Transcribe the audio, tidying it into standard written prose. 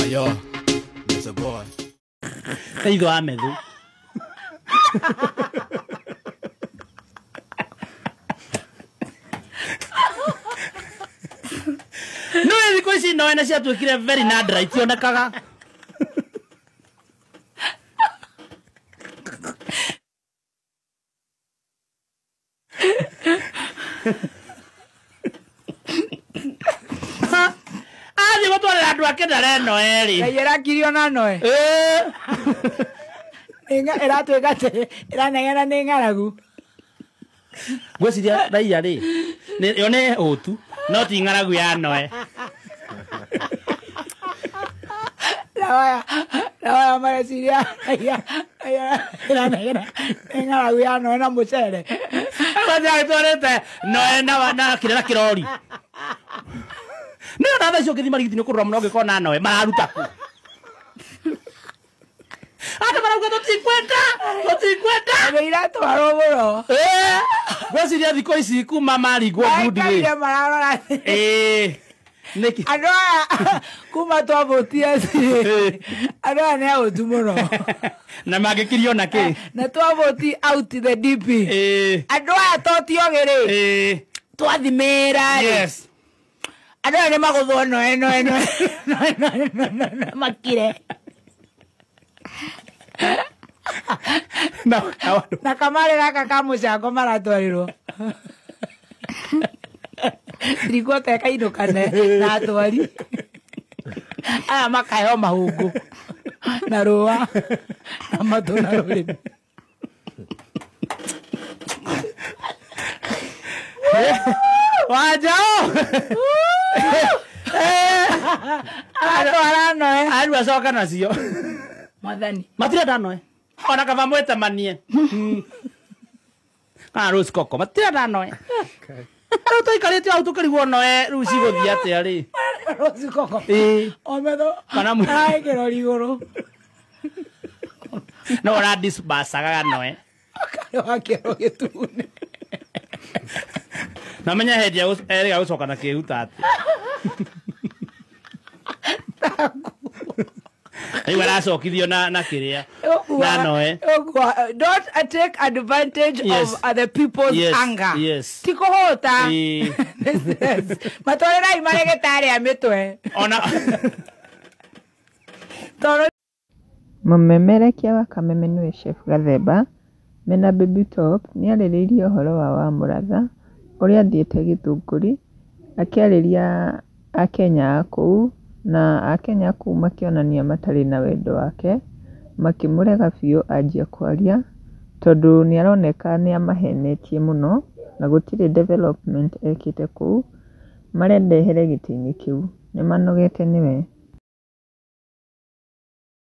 Ayo, it's a boy. Teithio wa methu. No thikũ ici noe nĩ ciatuĩkire very nadra, itionekaga. Athiĩ gũtwarĩra andũ ake ndare noe rĩ. Ngai ĩrakirio na noe. Ĩratuĩka atĩ ĩranegena nĩ ng'aragu. Ngwĩciria raia rĩ, yo nĩ ũtu no ti ng'aragu ya noe. Nawaya mareciria raia ĩranegena nĩ ng'aragu ya noe na mũcere. Agĩtwarĩte noe na kĩrĩa na kĩrori. Nĩ ona thaa icio ũngĩthiĩ marigiti nĩ ũkũrora mũno ũngĩkona noe mararuta kũ. Andũ marauga tũtikwenda, tũtikwenda. Andũ iratwarwo mũno. Ngwĩciria thikũ ici kuma maringwo ngundi rĩ. Maikarire mararora. Nĩkĩ? Andũ aya kuma twavũtia andũ aya nĩ aũtu mũno. Na mangĩkirio na kĩ? Na twavũti out the DP. Andũ aya to ti ogĩ rĩ. Twathimĩra rĩ. Andũ aya nĩ magũthwo noe noe noe noe noe noe noe makire. Na kamarĩ gaka ka mũcango maratwarirwo. Tirikuota ĩkainũkane na atwari. Aya makaheo mahũngũ na rũa na matũ na rũrĩmĩ. Wanjao! Aratwara noe. Arua acoka nacio. Mwathani. Matirenda noe. Ona kaba mwĩtemanie. Kana Rose Coco, matirenda noe. Rĩu tũikarĩte hau tũkĩrigwo noe rĩu cigũthiĩ atĩa rĩ? Rose Coco. O metho. Kana Araĩkĩrwo igũrũ. No ũradispersaga noe. Akarĩ wakĩrwo gĩtune. Na menya hĩndĩ erĩga gũcoka na kĩhuta atĩ. Rĩu aracokithio na kĩrĩa. Na noe. Don't take advantage of other people's anger. Ti kũhũta. Matwarĩrai marĩgĩtarĩ a mĩtwe. Ona Tondũ Mũmemerekia wa Kameme nĩwe Chef Gathemba mena Baby Top nĩarĩrĩirie ũhoro wa Wamũratha ũrĩa athiĩte Gĩthũngũri akĩarĩria akenya a kũu na akenya a kũu makĩonania matarĩ na wendo wake, makĩmũrega biũ anjia kwaria tondũ nĩaroneka nĩamahenetie mũno na gũtirĩ development ekĩte kũu, marenda ehere gĩtĩ-inĩ kĩu, nĩmanogete nĩwe.